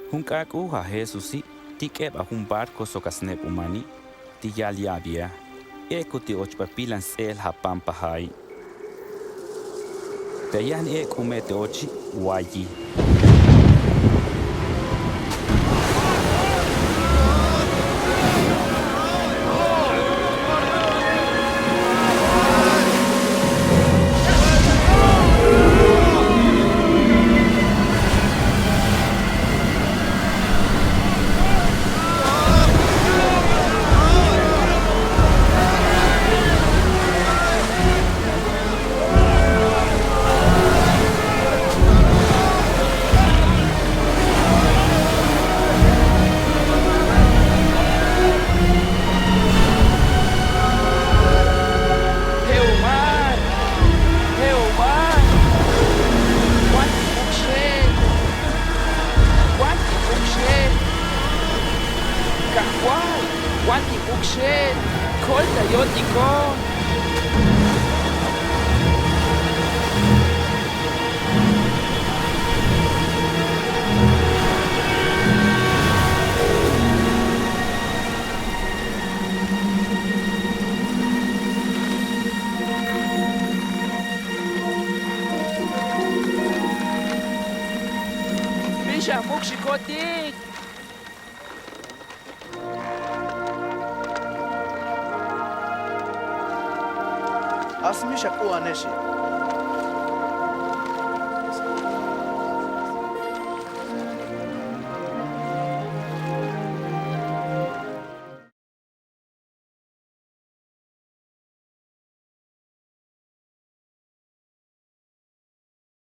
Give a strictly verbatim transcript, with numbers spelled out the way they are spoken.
Hungka ku ha Hesusi, ti k'eba hungbar koso ka sne'p umani, ti yalyabi'a, e ku ti och pa pilan s'el ha pampa ha'i. Te yan e k'ume te ochi, wayi. Jehová, Jehová, wanti bukshel, wanti bukshel, kakwal, wanti bukshel, kolta yo ti ko. Misha, mukshi kotik. Asmisha ku aneshi.